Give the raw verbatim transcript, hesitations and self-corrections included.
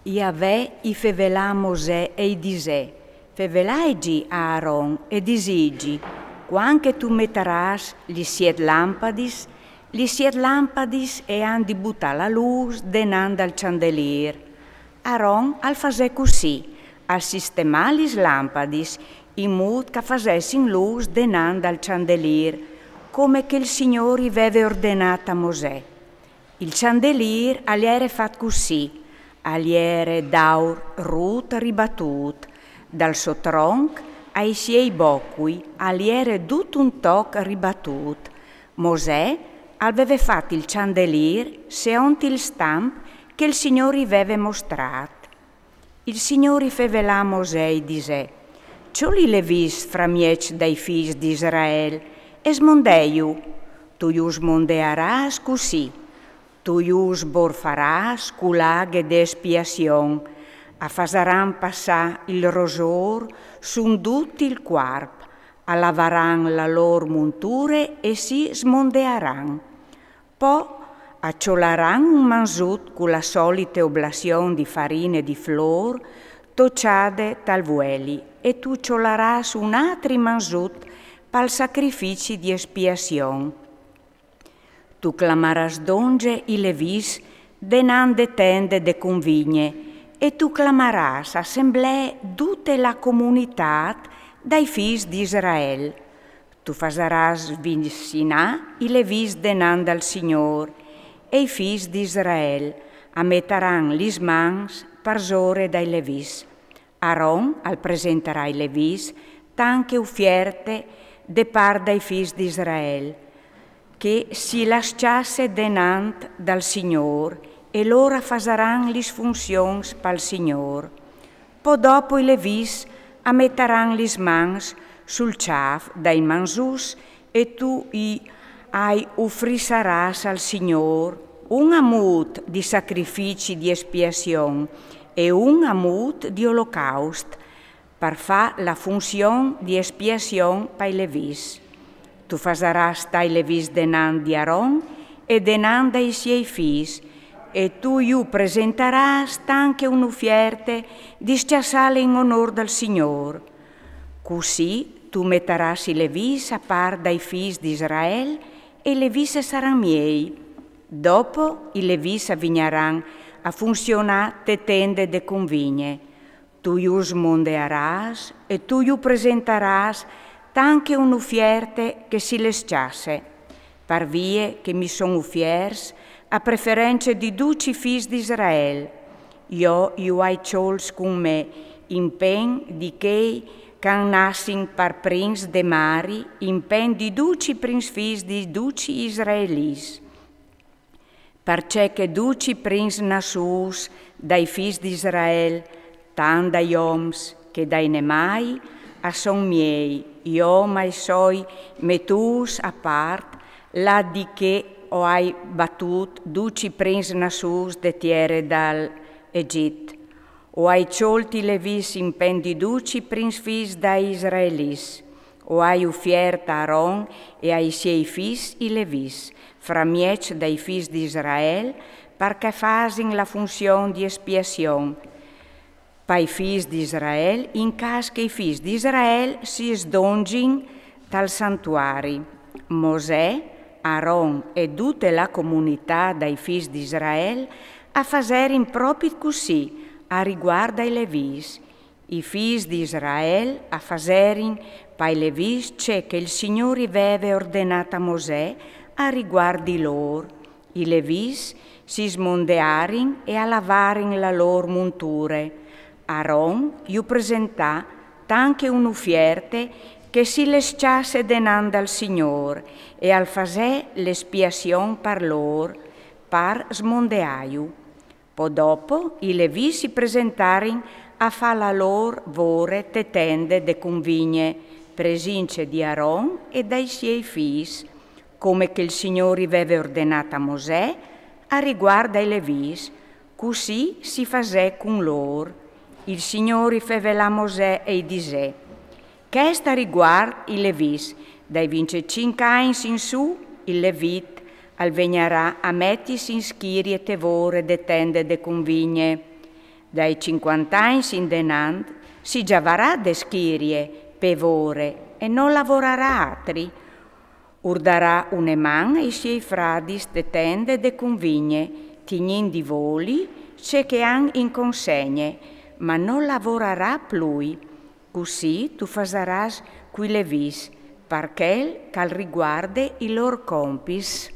Javé i fevelà a Mosè e i disè: Fevelaigi a Aron e disigi: Cuant che tu metaràs li siet lampadis, li siet lampadis e àn di butà la lûs denant dal ciandelîr. Aron al fasè cussì, al sistemà lis lampadis, in mût ch'a fasessin lûs denant dal ciandelîr, come che il Signôr i veve ordenât a Mosè. Il ciandelîr al jere fat cussì: al jere d'àur rut ribatût, dal so tronc ai siei bocui al jere dut un toc ribatût. Mosè al veve fat il ciandelîr seont il stamp che il Signôr i veve mostrât. Il Signôr i fevelà a Mosè e i disè: Çò li levìs framieç dai fîs di Israel e smondèju. Tu ju smondearâs cussì: tu ju sborfaràs cu l'aghe de espiazion, a fasaran passâ il rosôr sun dut il cuarp, a lavaran la lôr monture e si smondearan. Po a çolaran un manzut cu la solite oblazion di farine di flôr tociade tal vueli, e tu çolarâs un atri manzut pal sacrifici di espiazion. Tu clamaràs dongje i levìs denant de tende de convigne, e tu clamaràs assemblee dute la comunitât dai fîs di Israel. Tu fasaràs vicinâ i levìs denant dal Signôr, e i fîs di Israel a metaran lis mans parsore dai levìs. Aron al presentarà i levìs tant che ufierte de part dai fîs di Israel, che si las cjasse denant dal Signôr, e lôr a fasaran lis funzions pal Signôr. Po dopo i levìs a metaran lis mans sul cjâf dai manzuts, e tu i ai ufrissaràs al Signôr un a mût di sacrifici di espiazion e un a mût di olocaust, par fâ la funzion di espiazion pai levìs. Tu fasaràs stâ i levìs denant di Aron e denant dai siei fîs, e tu ju presentaràs tant che une ufierte di scjassale in onôr dal Signôr. Cussì tu metaràs i levìs a part dai fîs di Israel, e i levìs a saran miei. Dopo i levìs a vignaran a funzionâ te tende de convigne. Tu ju smondearàs e tu ju presentaràs tant che une ufierte che si le scjasse, par vie che mi son ufierts a preference di ducj i fîs di Israel. Jo ju ai cjolts cun me, impen di chei ch'a nassin par prins de mari, impen di ducj i prins fîs di ducj i israelîts. Parcè che ducj i prins nassûts dai fîs di Israel, tant dai oms che dai nemâi, a son miei. Jo mai soi metûts a part, là di che o ai batût ducj i prins nassûts de tiere dal Egjit. O ai cjolt i levìs impen di ducj i prins fîs dai israelîts. O ai ufiert a Aron e ai siei fîs i levìs, framieç dai fîs di Israel, par ch'a fasin la funzion di espiazion pai fîs di Israel, in câs che i fîs di Israel si sdongin tal santuari. Mosè, Aron e dute la comunitât dai fîs di Israel a faserin propit cussì a riguart dai levìs. I fîs di Israel a faserin pai levìs ce che il Signôr i veve ordenât a Mosè a riguart di lôr. I levìs si smondearin e a lavarin la lôr monture. Aron ju presentà tant che une ufierte che si le scjasse denant dal Signôr, e al fasè l'espiazion par lôr, par smondeâju. Po dopo i levìs si presentarin a fâ la lôr vore te tende de convigne, presince di Aron e dai siei fîs, come che il Signôr i veve ordenât a Mosè a riguart dai levìs. Cussì si fasè cun lôr. Il Signôr i fevelà a Mosè e i disè: Chest a riguart i levìs: dai vincjecinc agns in sù, il levît al vegnarà a metisi in schirie te vore de tende de convigne. Dai cinquant'agns indenant si giavarà de schirie pe vore e no lavorarà atri. Ur darà une man ai siei fradis de tende de cunvigne, tignint di voli ce che àn in consegne, ma no lavorarà plui. Cussì tu fasaràs cui levìs, par chel ch'al riguarde i lôr compis.